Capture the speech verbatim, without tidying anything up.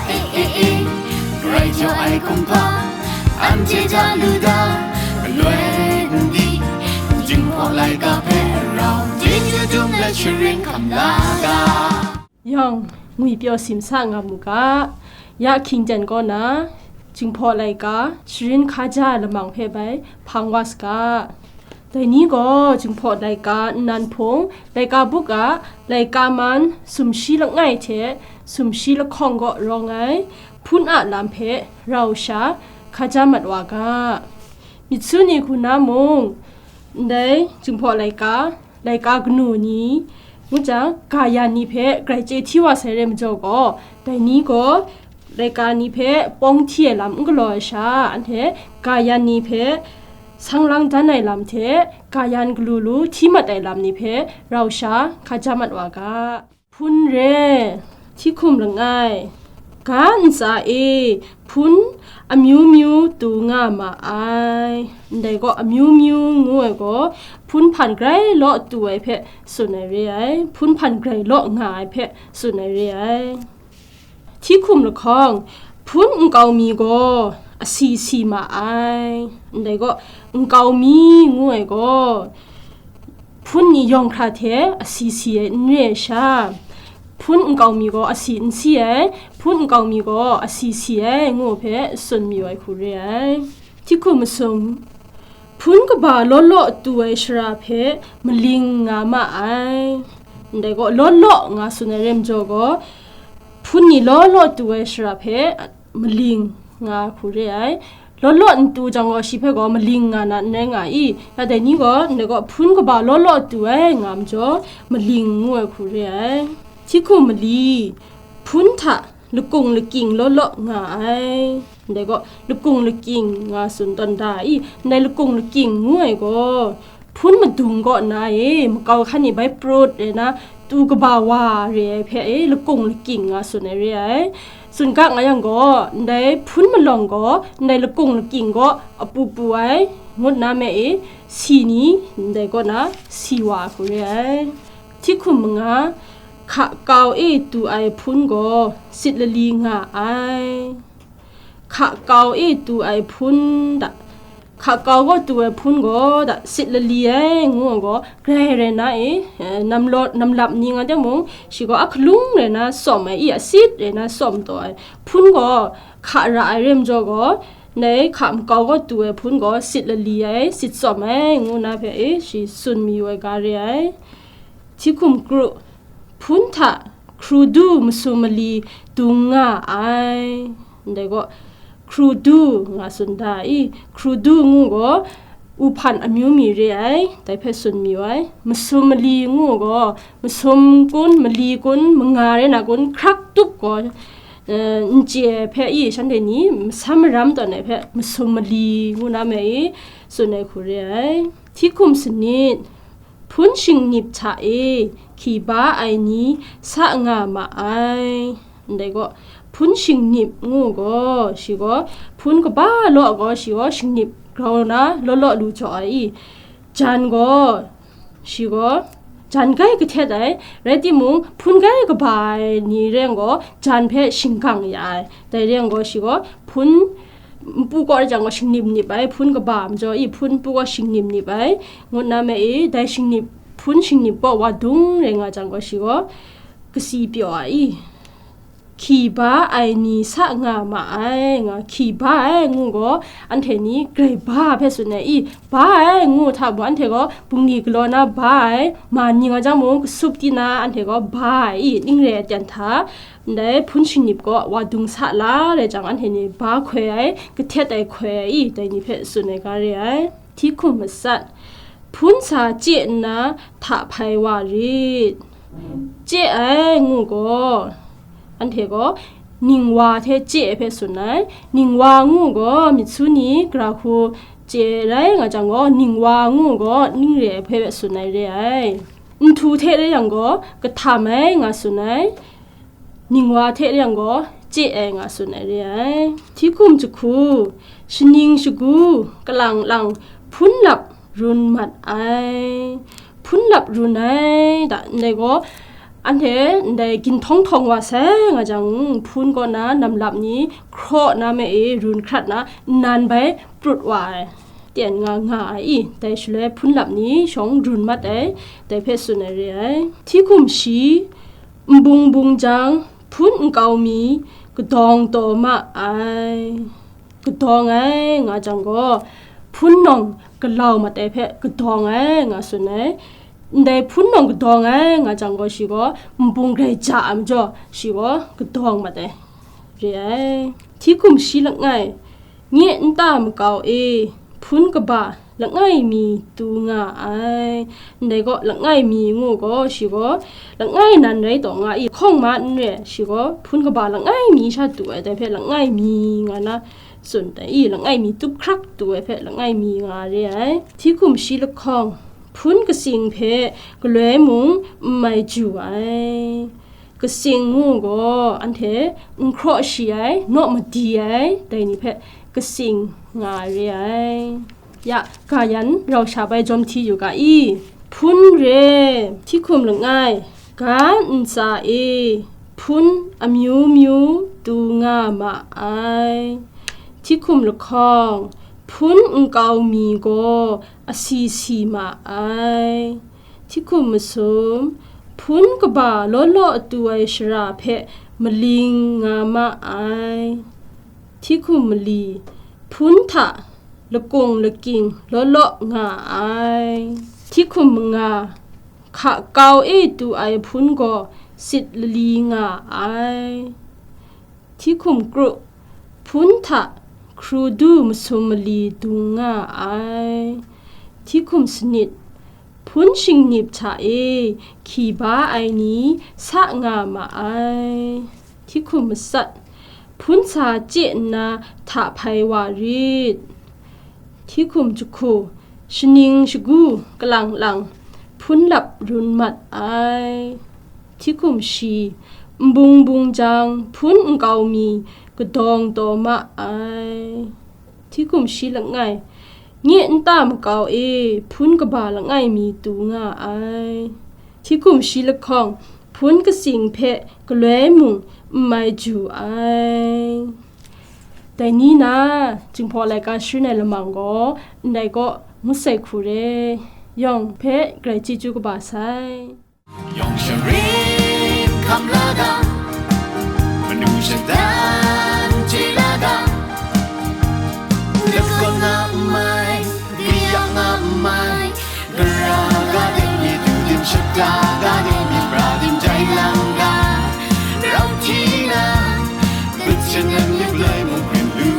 E, e, e, grai jaw ai kumhpa, anhte ja lu da, galoi n di, Jinghpaw laika hpe rau, Jinghpaw dum let sharin hkam la ga. Yawng, ngwi pyaw simsa nga mu ga, ya hkying jan kaw na, Jinghpaw laika, sharin hkaja lamang hpe bai hpang wa saga. Dai ni gaw Jinghpaw laika nnan hpung, laika buk a laika man sumshi langai hte sumshi lahkawng kaw rawng ai hpun a lam hpe rau sha hkaja mat wa ga. Myit su ni hku na mung, ndai Jinghpaw laika, laika kanu ni, ngu jang, gayan ni hpe grai chye hti wa sai re majaw gaw, dai ni gaw laika ni hpe pawng hti ai lam n galaw ai sha, anhte gayan ni hpe sang lang dan ai lam hte gayan galu lu hti mat ai lam ni hpe rau sha hkaja mat wa ga. Hpun re, hti hkum langai, ga ntsa e hpun amyu myu tu nga ma ai. Ndai gaw amyu myu ngu ai gaw, hpun hpan grai law tu ai hpe tsun ai re ai, hpun hpan grai law nga ai hpe tsun ai re ai. Hti hkum lahkawng, hpun nkau mi gaw asi si ma ai. Ndai gaw, nkau mi ngu ai gaw, hpun ni yawng hkra hte asi si ai n re ai sha, hpun nkau mi gaw asi n si ai, hpun nkau mi gaw asi si ai, ngu hpe tsun mayu ai hku re ai. Hti hkum masum, hpun kaba law law tu ai shara hpe maling nga ma ai. Ndai gaw, law law nga tsun ai re majaw gaw, hpun ni law law tu ai shara hpe maling nga hku re ai. Law law n tu jang gaw, shi hpe gaw maling nga na n rai nga i? Ya dai ni gaw, ndai gaw hpun kaba law law tu ai nga majaw, maling ngu ai hku re ai. Hti hkum mali, hpun hta lakung lakying law law nga ai. Ndai gaw, lakung lakying nga tsun tawn da i? Ndai lakung lakying ngu ai gaw, hpun madung kaw na e makau hkan ni bai prut re na, tu kaba wa re ai hpe e lakung lakying nga tsun ai re ai. Tsun ga nga yang gaw, ndai hpun malawng gaw ndai lakung lakying kaw apu pu ai, ngut na me e, si ni ndai kaw na si wa hku re ai. Hti hkum manga, hka kau e tu ai hpun gaw sit lali nga ai. Hka kau e tu ai hpun da, hka kau gaw tu ai hpun gaw da, sit lali ai ngu ai gaw, grai rai na e, eh, namlawt, namlap ni nga de mung, shi gaw a hkalung rai na tsawm ai, i a sit rai na tsawm taw ai hpun gaw, hka ra ai re majaw gaw, ndai hka makau gaw tu ai hpun gaw sit lali ai, sit tsawm ai, ngu na hpe e shi tsun mayu ai ga re ai. Hti hkum kru, hpun hta hkru du masum mali dung nga ai. Ndai gaw, hkru du nga tsun da i? Hkru du ngu gaw, uhpan amyu mi re ai, dai hpe tsun mayu ai. Masum mali ngu gaw, masum kun, mali kun, manga re na kun, hkrak tup gaw, eh, n chye ai hpe i, shanhte ni masam maram tawn ai hpe masum mali ngu na me i, tsun ai hku re ai. Hti hkum sanit, hpun shingnip hta e hki ba ai ni sa nga ma ai. Ndai gaw, hpun shingnip ngu gaw, shi gaw hpun kaba law gaw, shi gaw shingnip grau na law law lu jaw ai i? Jan gaw, shi gaw jan gai kahtet ai, rai timung, hpun gai kaba ai ni rai yang gaw, jan hpe shinggang ya ai. Dai rai yang gaw, shi gaw hpun npu kaw rai jang gaw, shingnip nip ai, hpun kaba majaw i, hpun npu kaw shingnip nip ai, ngut na me e, dai shingnip, hpun shingnip kaw wa dung rai nga jang gaw, shi gaw kasi pyaw ai i? Hki ba ai ni sa nga ma ai, nga hki ba ai ngu gaw, anhte ni grai ba hpe tsun ai i? Ba ai ngu hta mung, anhte gaw bungli galaw na ba ai, ma ni nga jang mung, kasup ti na anhte gaw ba ai i? Ning re ai ten hta, ndai hpun shingnip kaw wa dung sa la rai jang, anhte ni ba hkoi ai, kahtet ai hkoi ai i? Dai ni hpe tsun ai ga re ai. Hti hkum matsat, hpun sa chye nna hta hpai wa rit. Chye ai ngu gaw, anhte gaw ningwa hte chye ai hpe tsun ai. Ningwa ngu gaw, myit su ni gara hku chye rai nga jang gaw, ningwa ngu gaw, ning re ai hpe tsun ai re ai. Nhtu hte rai yang gaw, kahtam ai nga tsun ai. Ningwa hte rai yang gaw, chye ai nga tsun ai re ai. Hti hkum jahku, shaning shagu, kalang lang, hpun lap run mat ai. Hpun lap run ai, da, ndai gaw, Anhte ndai ginhtawng htawng wa sai nga jang, hpun kaw na namlap ni hkraw na me e run hkrat na nnan bai prut wa ai, ten nga nga ai i, dai shaloi hpun lap ni shawng run mat ai, dai hpe tsun ai re ai. Hti hkum shi, nbung bung jang, hpun nkau mi kadawng taw ma ai. Kadawng ai nga jang gaw, hpun nawng galau mat ai hpe kadawng ai nga tsun ai. Ndai hpun nawng kadawng ai nga jang gaw, shi gaw nbung grai ja ai majaw, shi gaw kadawng mat ai re ai. Hti hkum shi langai, nye nta makau e, hpun kaba langai mi tu nga ai. Ndai gaw langai mi ngu gaw, shi gaw langai nan rai taw nga i, hkawng ma n re, shi gaw hpun kaba langai mi sha tu ai, dai hpe langai mi nga na tsun ai i, langai mi tup hkrak tu ai hpe langai mi nga re ai. Hti hkum shi lahkawng, hpun katsing hpe galoi mung n mai ju ai. Katsing ngu gaw anhte n hkraw shi ai, naw madi ai, dai ni hpe katsing nga ai re ai. Ya, ga yan rau sha bai jawm hti yu ga i, hpun re, hti hkum langai, ga ntsa e, hpun amyu myu tu nga ma ai. Hti hkum lahkawng, hpun nkau mi gaw asi si ma ai. Hti hkum masum, hpun kaba law law tu ai shara hpe maling nga ma ai. Hti hkum mali, hpun hta lakung lakying law law nga ai. Hti hkum manga, hka kau e tu ai hpun gaw sit lali nga ai. Hti hkum kru, hpun hta hkru du masum mali dung nga ai. Hti hkum sanit, hpun shingnip hta e hki ba ai ni sa nga ma ai. Hti hkum masat, hpun sa chye nna hta hpai wa rit. Hti hkum jahku, shaning shagu kalang lang hpun lap run mat ai. Hti hkum shi, nbung bung jang hpun nkau mi kadawng taw ma ai. Hti hkum shi langai, nye nta makau e hpun kaba langai mi tu nga ai. Hti hkum shi lahkawng, hpun katsing hpe galoi mung n mai ju ai. Dai ni na, Jinghpaw laika sharin ai lamang gaw ndai kaw ngut sai hku re, yawng hpe grai chyeju kaba sai. Yawng sharin hkam la ga, manu shadan chye la ga, lakawng nga n mai, gayak nga n mai, gara ga de mi du dim shata ga de mi pra dim jai lang ga, rau hti na, bit shanang lip lai mung prin lu